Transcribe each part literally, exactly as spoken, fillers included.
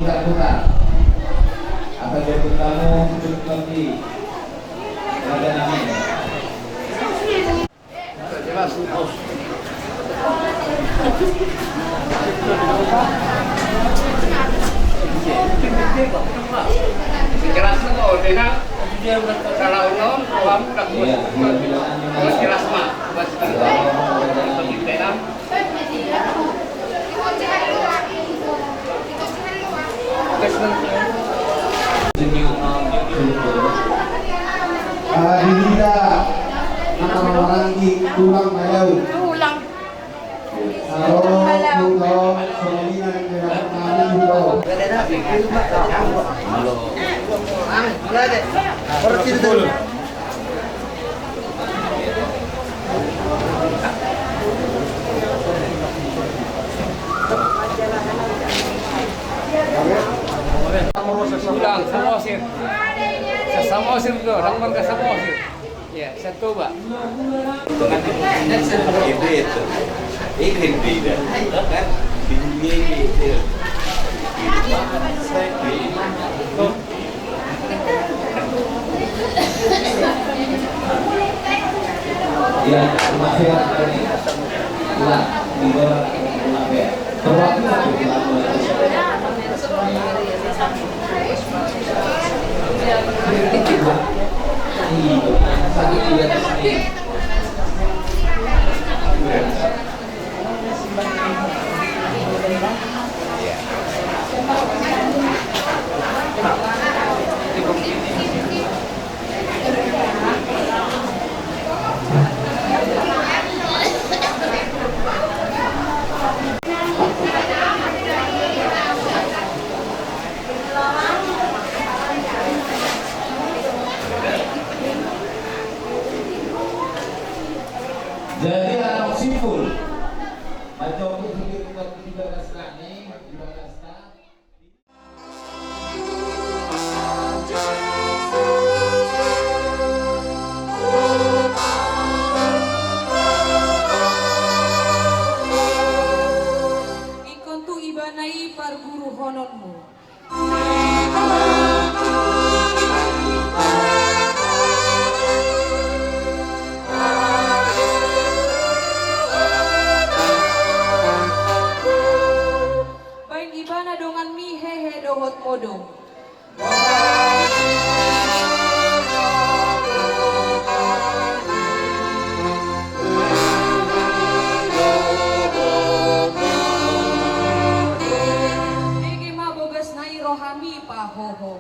Putar-putar. Apa dia pertama? Cukup lagi. Ada namanya. Jelas kok, Dena. Kalau non, kamu udah jelas mah. Dena. Ala dihita na marhahamaranggi tulang na dao. Tulang. Aro tulang songon i na nang dena nami tulang. Tulang Samosir. Samosir do, orang marga Samosir. Ya, Setoba. Itu, itu. Ini beda. Kan? Ini, ini. Ya, terima kasih. Ingkon tu ibana i parguruhononmu. Baen ibana donganmi hehe dohot modom. Dege ma bogasna i rohami pahoho.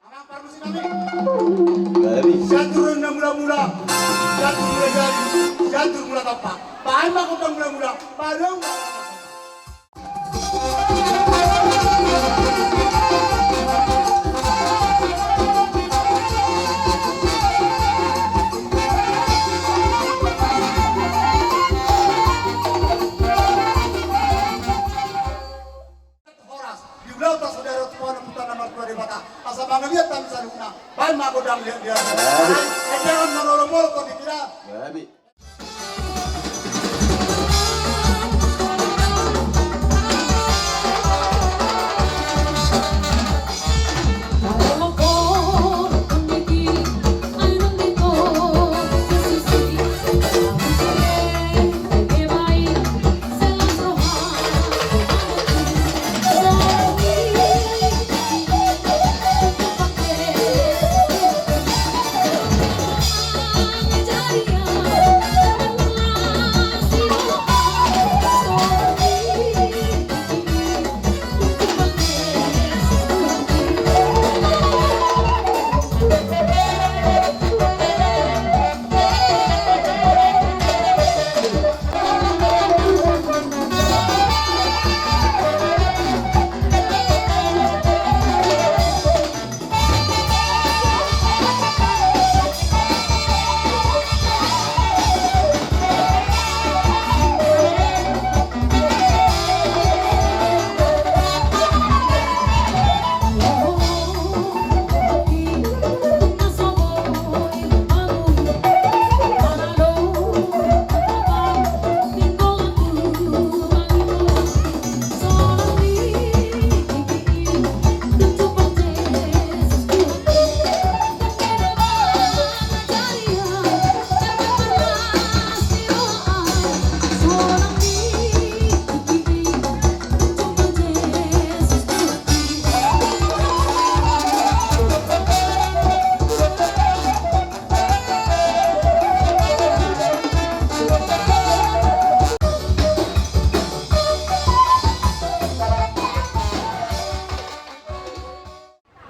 Amang parmusik nami. Babi. Sian turun na mula-mula, sian turun mula jadi, sian turun mula tampak. Baen ma gondang mula-mula, baen ma. Horas, di ulaonta sadari on tu pohonan huta na martua Debata, asa mangaliat hami saluhutna, baen ma gondang liat-liat. Babi. Ai, eteon marolop-olop tong di pira. Babi.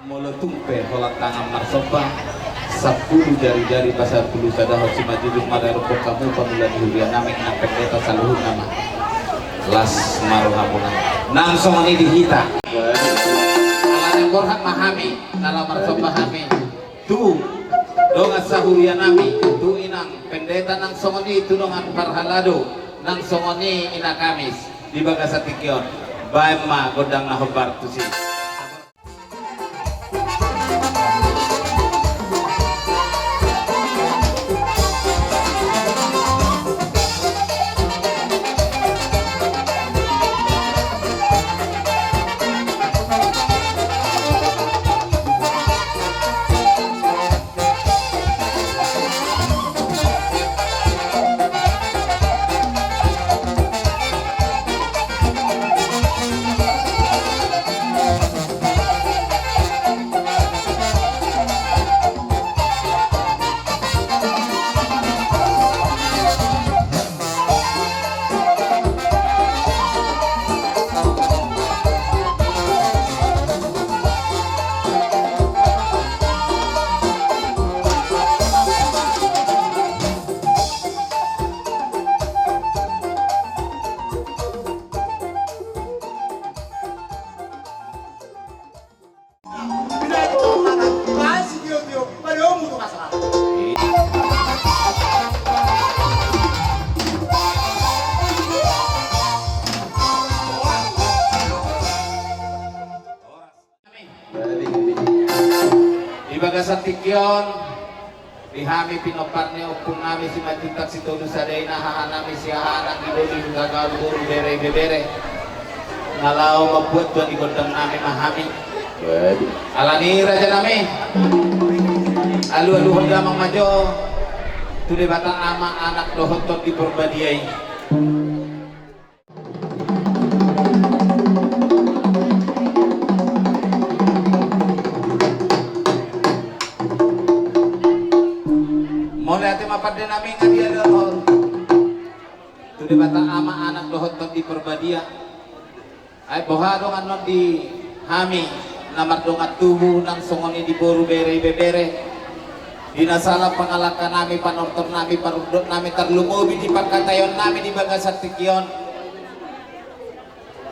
Molo tung pe holan tangan marsomba, sampulu jari-jari pasampulu sadahon simanjujung ma darompok hamu pangula ni huria nami nang pendeta saluhutna ma. Las ma rohamuna. Nang songon i di hita. Alana borhat ma hami, na laho marsomba hami. Tu dongan sahuria nami, tu inang pendeta nang songon i, tu dongan parhalado nang songon i, ina Kamis di bagasan tingki on. Baen ma gondang na hombar tusi. Satingki on di hami pinompar ni ompung nami Simanjuntak Sitolu Sada Ina, haha nami Siahaan Anggidoli, Hutagaol, boru, bere, ibebere, na laho mambuat tua di gondang nami ma hami. Alani i raja nami, alualuhon damang ma jo tu Debata Ama, Anak dohot Tondi Porbadia i. Mauliate ma pande nami, nga dialualuhon tu Debata Ama, Anak dohot Tondi Porbadia. Ai boha dongan on di hami na mardongan tubu, nang songon i di boru, bere, ibebere, di na sala pangalangka nami, panortor nami, parundot nami, tarlumobi di pangkataion nami di bagasan tingki on.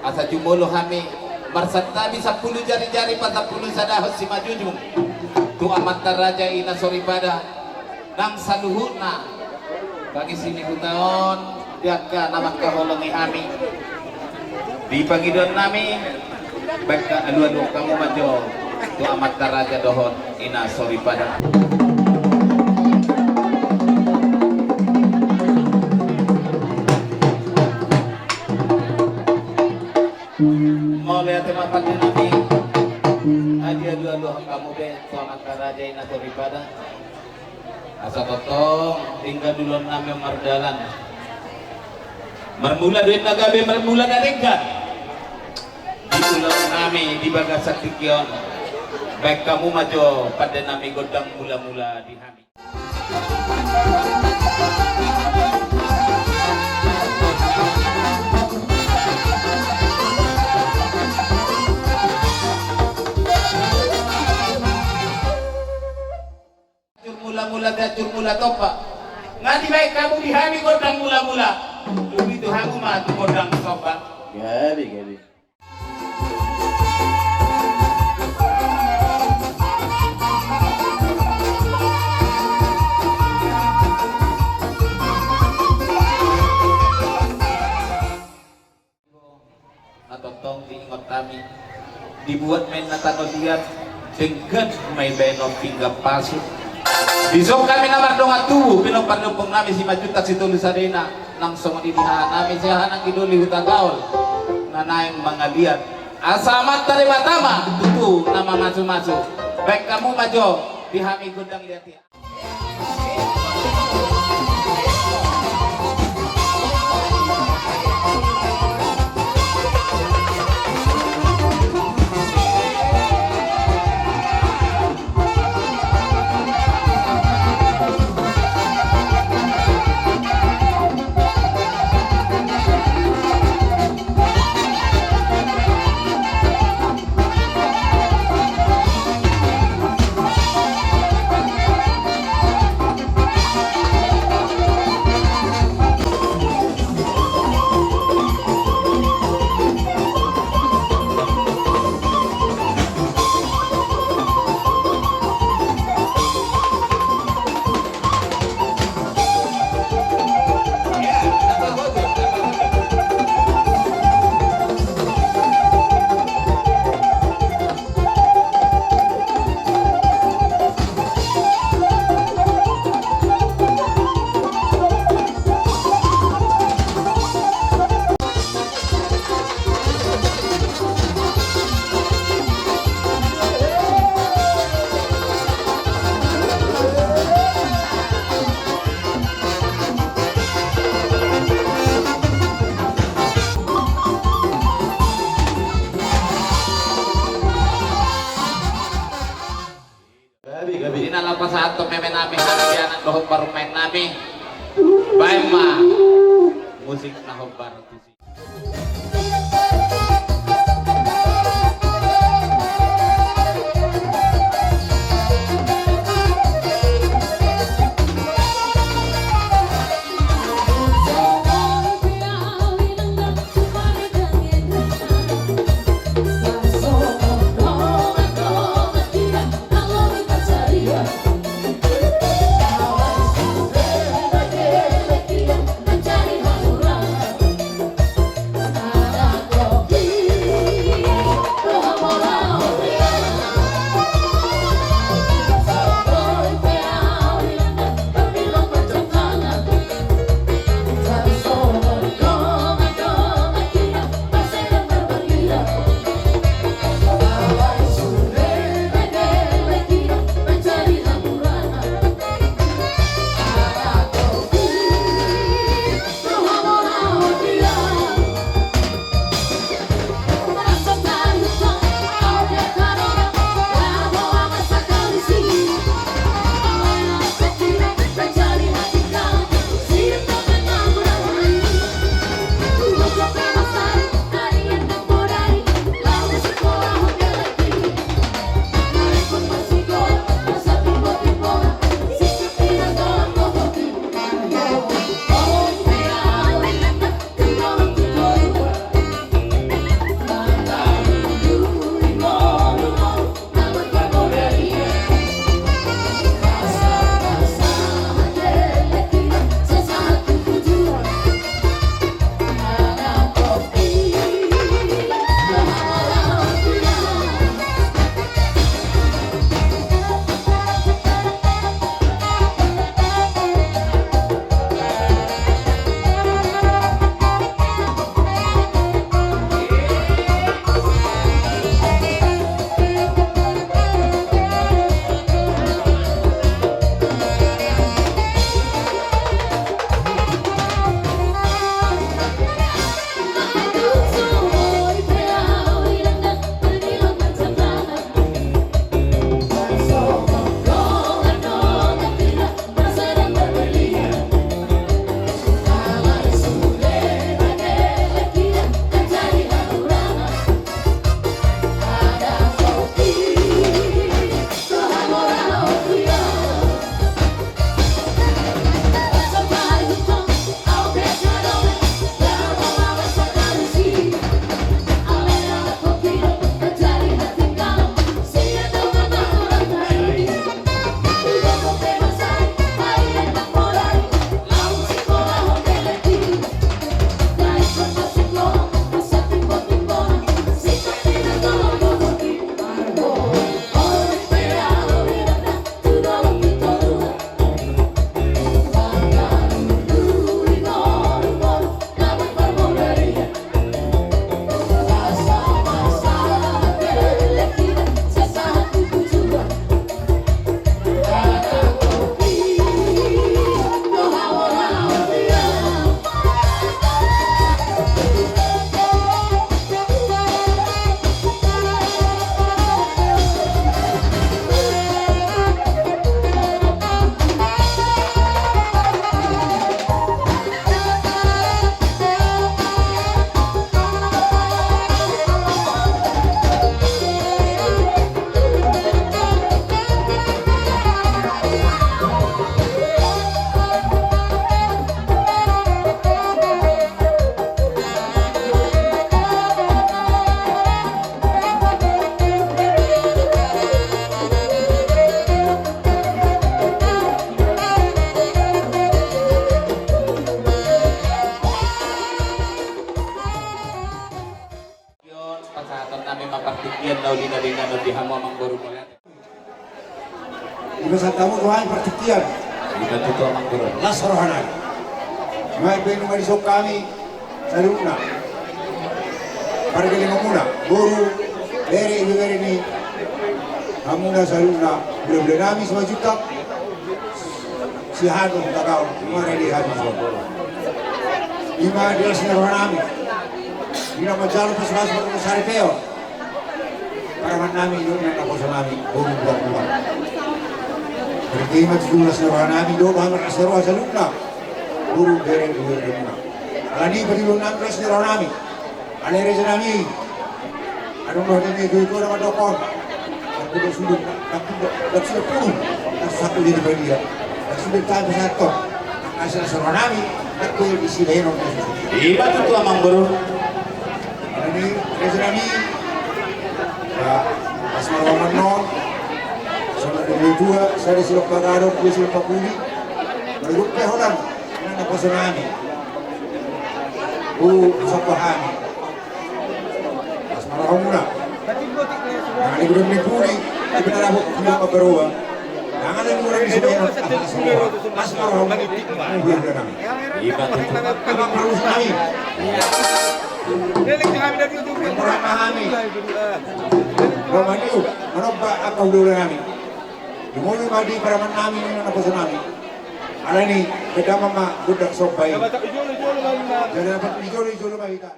Asa jumolo hami marsantabi sampulu jarijari, pasampulu sadahon simanjujung tu amanta raja, ina soripada, nang saluhutna pangisi ni huta on, di angka na mangkaholongi hami. Di pangidoan nami, baen hamu, alualuhon hamu ma jo tu amanta raja dohot ina soripada. Mauliate ma pande nami, nga dialualuhon hamu be tu amanta raja, ina soripada. Asa tongtong denggan ulaon nami on mardalan. Marmula do inna gabe, marmula na denggan di ulaon nami di bagasan tingki on. Baen hamu ma jo pande nami gondang mulamula di hami. Jur mulamula, jur mula tompa. Nga dibaen hamu di hami gondang mulamula. Lobi tu hamu ma tu gondang somba. Gabe, gabe. Na tongtong diingot hami, dibuat ma inna tano liat, denggan ma i baenon pinggan pasu. Dison hami na mardongan tubu, pinompar ni ompung nami Simanjuntak Sitolu Sada Ina, nang songon i di haha nami Siahaan Anggidoli, Hutagaol, na naeng mangaliat. Asa Amanta Debata ma tutu na mamasumasu. Baen hamu ma jo di hami gondang liat i. Gabe, gabe. Di na laho pasahathon meme nami, hami anak dohot parumaen nami. Baen ma musik na hombar tusi. Ima partingkian na uli na denggan on di hamu amangboru. Dipasahat hamu tu hami partingkian. Ima tutu amangboru. Las roha nami. Ima pe nunga dison hami saluhutna. Pargellengonmuna, boru, bere, ibebere ni hamuna saluhutna, hulahula nami Simanjuntak. Siahaan do hutagaon, marade hami dison. Ima di las ni roha nami. Di na manjalo pasupasu marga sari peon. Paraman nami do na naposo nami, boru, bulan, bulan. Berarti ima tutu las ni roha nami do, hami las ni roha saluhutna. Boru, bere, ibebere muna. Alani i padiloon nami las ni roha nami. Ale raja nami. Adong do hata ni tua-tua na mandok on. Ndang suda, ndang suda, ndang suda puru. Ndang satu jadi badia. Ndang suda tahan satu. Ndang kasih las ni roha nami. Ndang kue di sibenon. Ima tutu amangboru. Alani i raja nami. Ba, pas malam annon. Songon na didok tua, sada silop pagadok, dua silop papudi. Molo pe holan na naposo nami. Husahat hami. Las ma rohamuna. Nang di godang ni pudi, di pinarabot, di pinarabot. Nang di godang ni suda, las ma rohamuna. Las ma rohamuna. Ima tutu. Amang parmusik nami. Murah ma hami. Roha ni u, manomba angka hulahula nami. Dumodum ma di paraman nami, na naposo nami. Alani i, damang ma gondang somba i. Jadi dapat di jolo-jolo ma hita.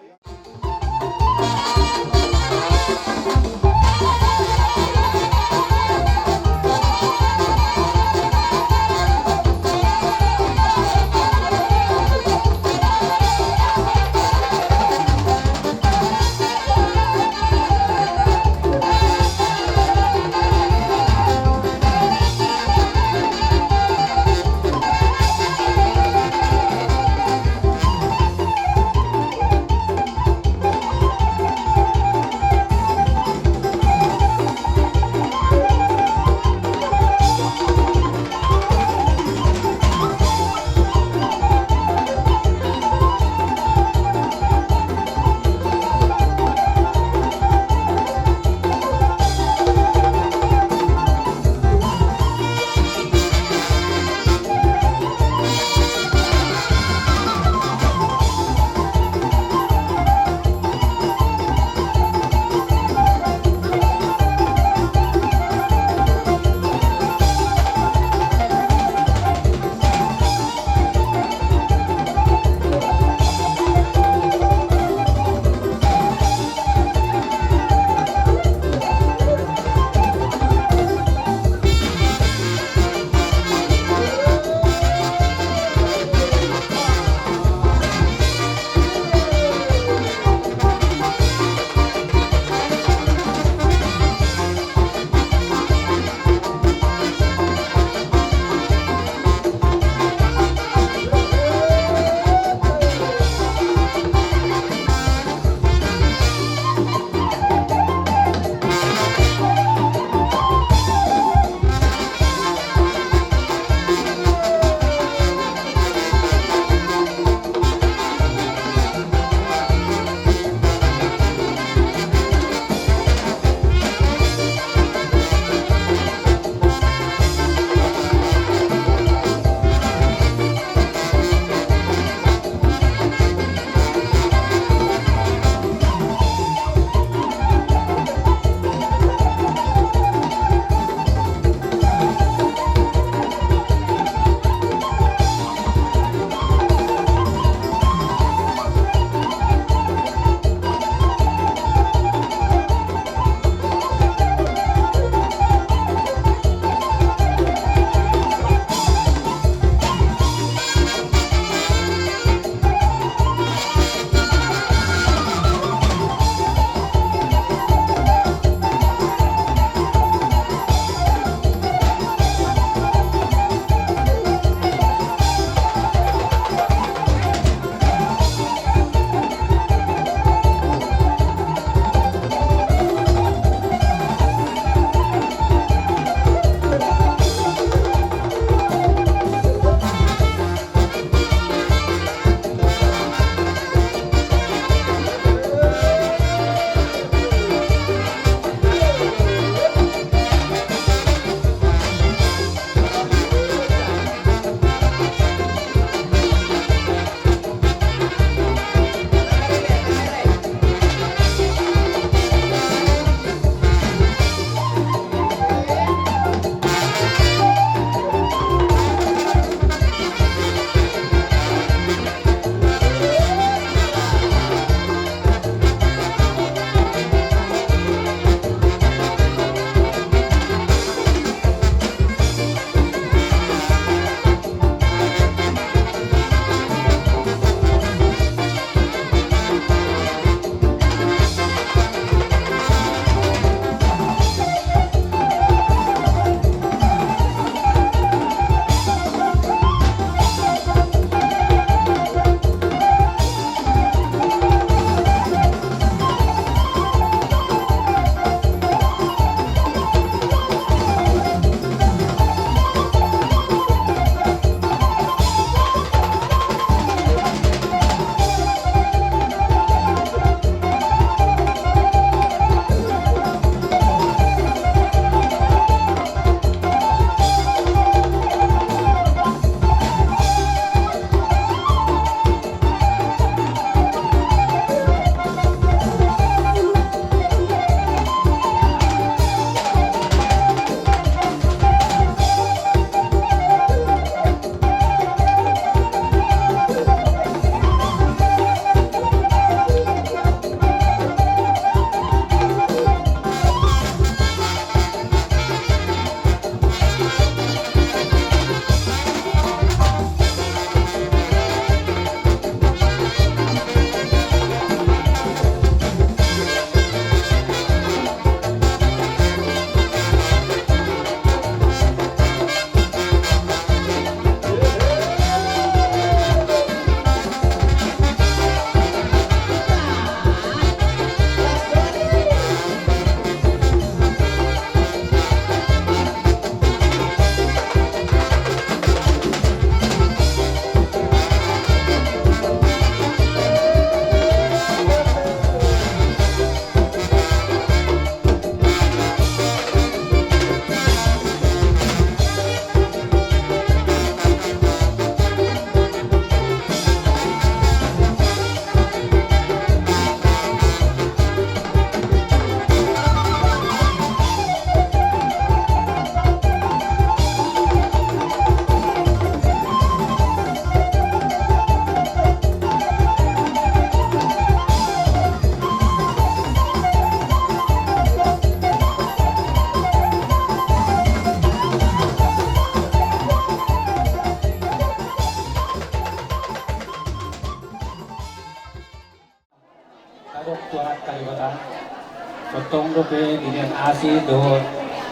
Tongtong dope dilehon asi dohot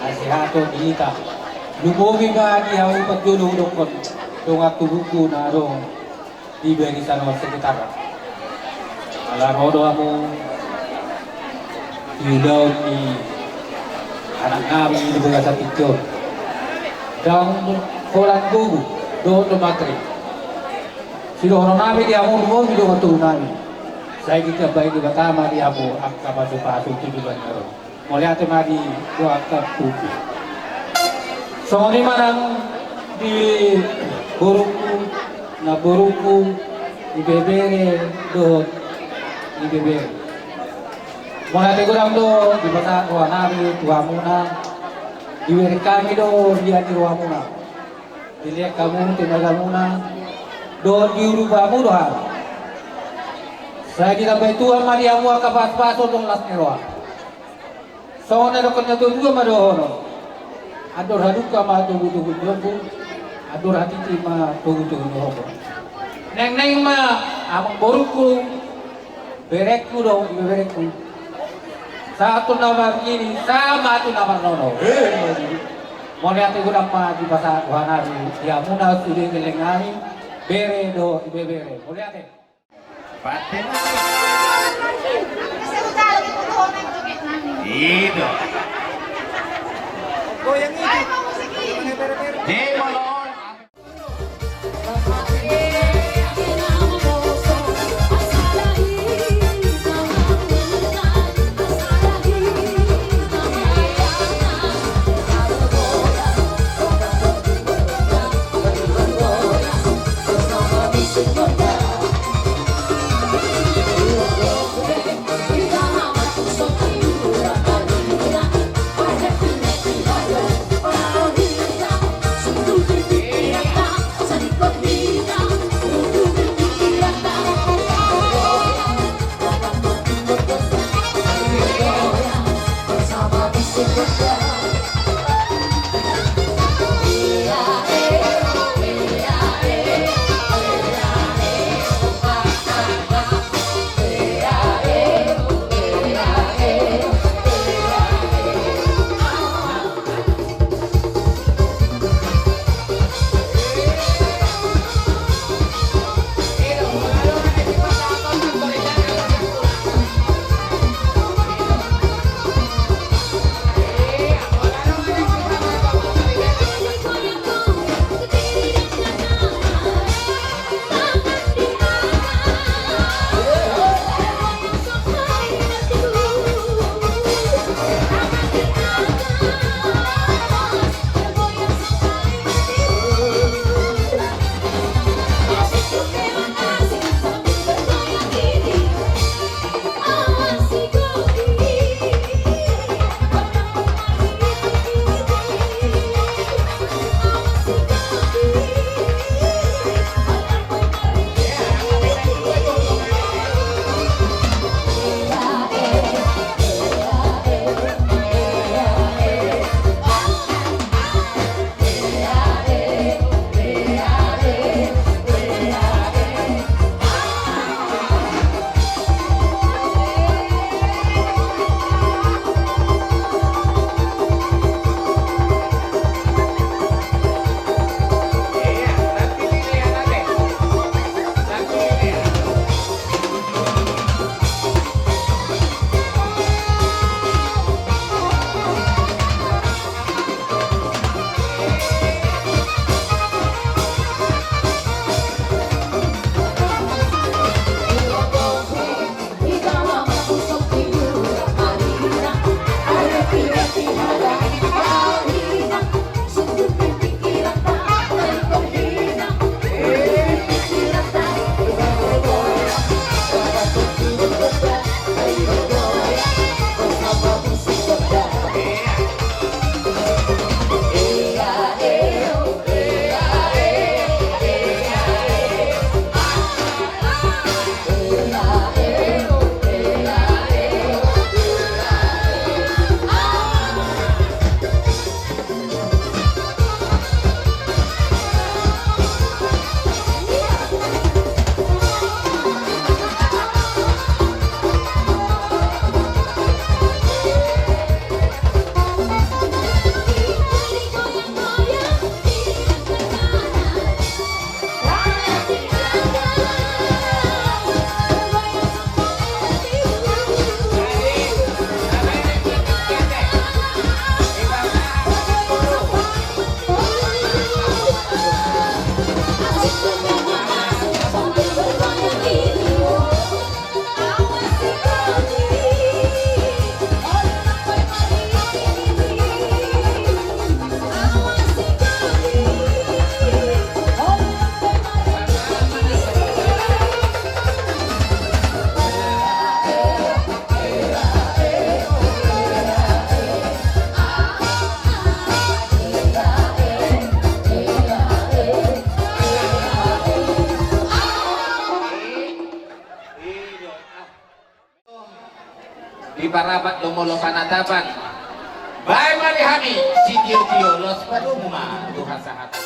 hasehaton di hita. Lumobi ma di hamu parjolo hudokkon dongan tubuku na adong di barisan on sekitar. Ala ro do hamu di ulaon ni anaknami di bagasan tingki on. Ndang holan gogo dohot do materi. Sidohononnami di hamu lumobi dongan tubu nami. Sai ditambai Debata ma di hamu angka pasupasu tu joloan on. Mauliate ma di hamu angka pudi. Songon i ma nang di borungku, namborungku, ibebere dohot ibebere. Mauliate godang do dipasahat rohanami tu hamuna. Dibereng hami do ria ni rohamuna. Dilehon hamu tenagamuna dohot diurupi hamu do hami. Sai ditambai Tuhan ma di hamu angka pasupasu dohot las ni roha. Songon na didok ni natuatua ma dohonon: Andor hadungka ma togutogu ni ombun, andor hatiti ma togutogu ni horbo. Naeng naeng ma amangborungku, berengku dohot ibeberengku, sahat tu na marnini sahat ma tu na marnono. Mauliate godang ma dipasahat rohanami di hamuna sude gelleng nami, bere dohot ibebere. Mauliate. Di parapat do molo panatapan. Baen ma di hami sitiotio, laos padomu ma tu hasahatan.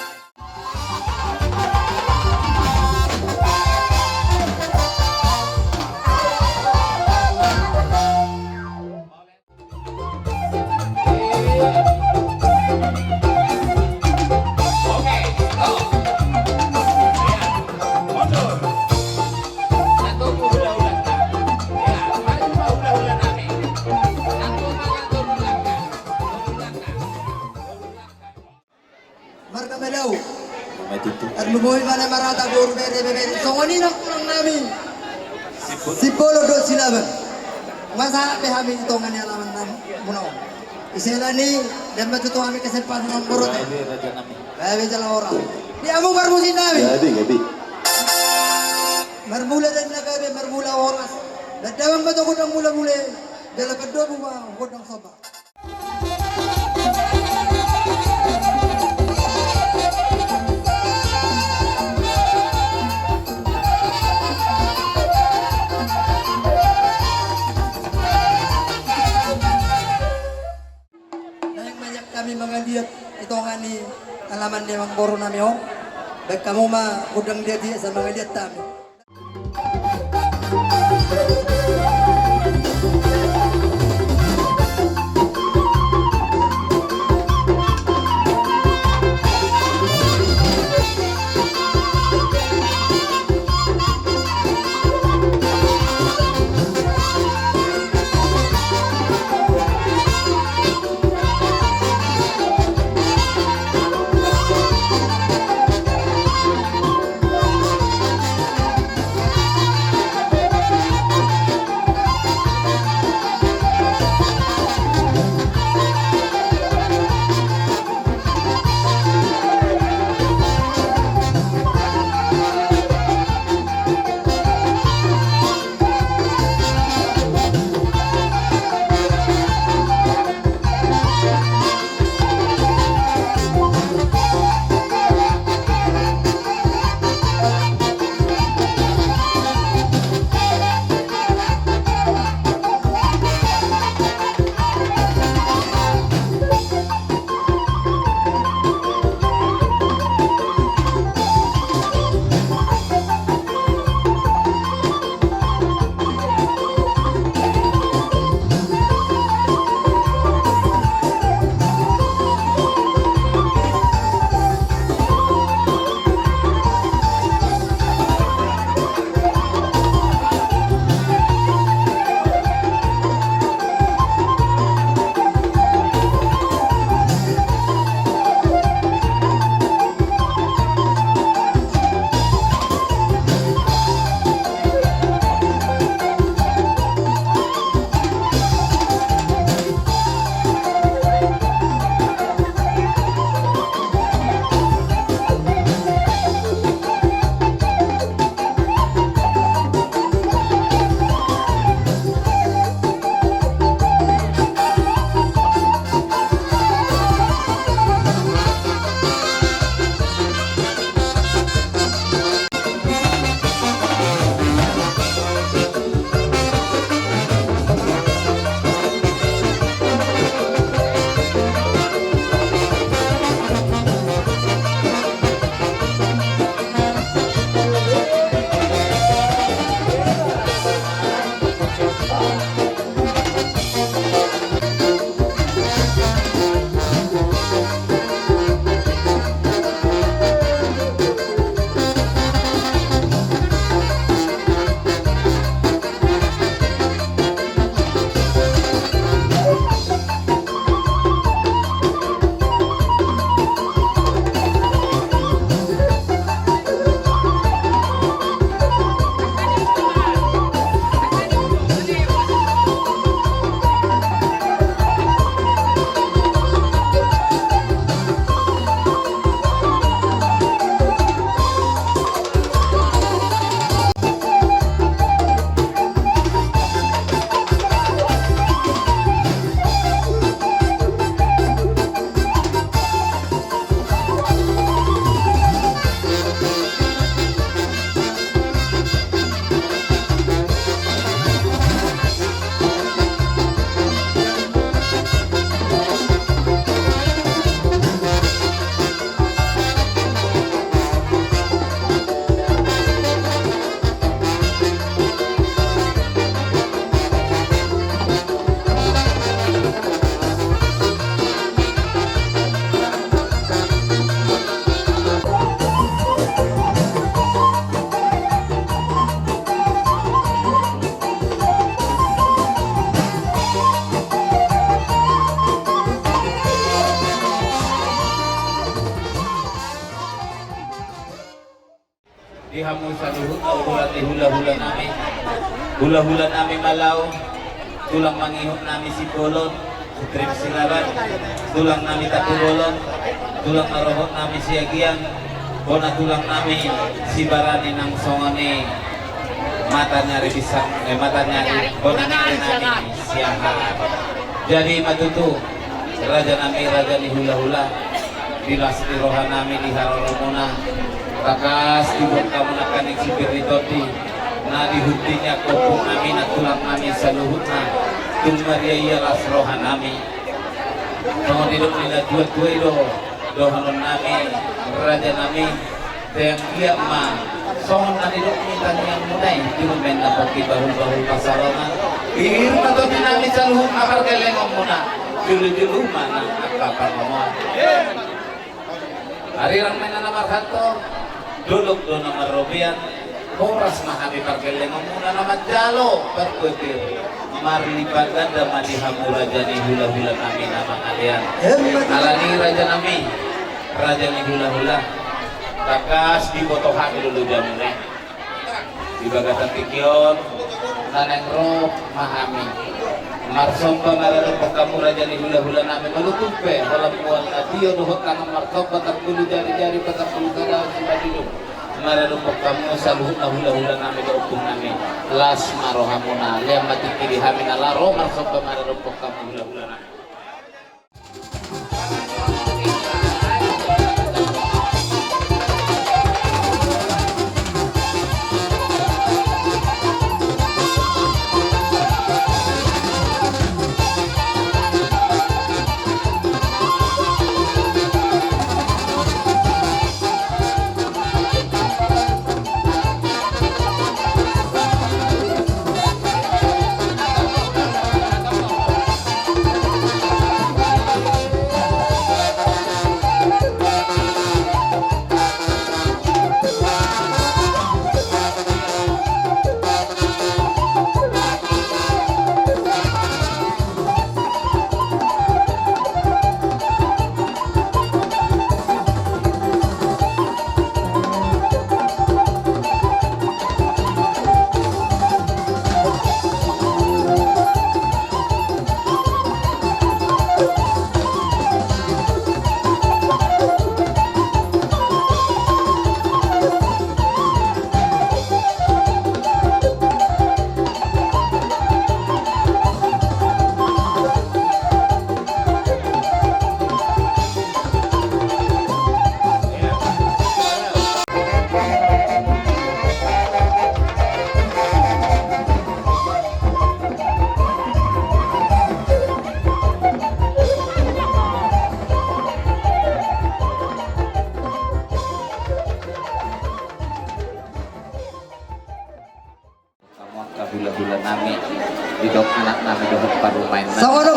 Marga Madao. Marga Madao. Tarlumobi ma na marata boru, bere, bebere. Songon i nang tulang nami. Simbolon. Simbolon dohot Silaban. Masa be hami di tonga ni alaman nami muna on. Ise lani, dan ma tutu hami kesempatan mamborote. Gabe raja nami. Gabe jala horas. Di hamu parmusik nami. Gabe, gabe. Marmula dan na gabe, marmula horas. Dan damang ma tu gondang mulamula. Jala pandomu ma gondang somba. Naeng ma nian hami mangaliat di tonga ni alaman ni amangboru nami on. Baen hamu ma gondang liat i asa mangaliat hami. Hamu saluhutna uluran ni hula-hula nami. Hula-hula nami Malau, tulang mangihut nami Simbolon, Trip Silaban, tulang nami Tampubolon, tulang na rohot nami Siagian, bona tulang nami Sibarani nang songon i mata ni ari pisang, eh, mata ni ari, bona ni ari nami Siahaan. Jadi ma tutu, raja nami, raja ni hula-hula, di las ni roha nami di haroromuna, tangkas dibuat hamu nangkaning sipir ni tondi, na di hunti ni angka ompung nami, na tulang nami saluhutna, tung maria ia las roha nami. Songon didok ni na tua-tua i do dohonon nami, raja nami, teang ia ma, songon na nidok ni tangiangmuna i, tirumen na pongki bahul-bahul pasarongan, pir ma tondi nami saluhutna pargellengonmuna, jolo-jolo ma nang angka pangomoan. Arirang ma inna na marhalto, dolok do na marrobean, horas ma hami pargellengonmuna na manjalo parbuatir, marlipat ganda ma di hamu raja ni hula-hula nami na mangalean. Alani raja nami, raja ni hula-hula, tangkas diboto hami do lojamuna i. Di bagasan tingki on, na naeng ro ma hami marsomba maradophon hamu raja ni hula-hula nami, molo tung pe holan mual na tio dohot tangan marsomba, tarpulu jari-jari, patarpulu sada simanjujung, maradophon hamu saluhutna hula-hula nami dohot ompung nami. Las ma rohamuna, lean ma tingki di hami na laho ro marsomba maradophon hamu hula-hula nami. Hamu angka hula-hula nami, didok anak nami dohot parumaen nami. Songon i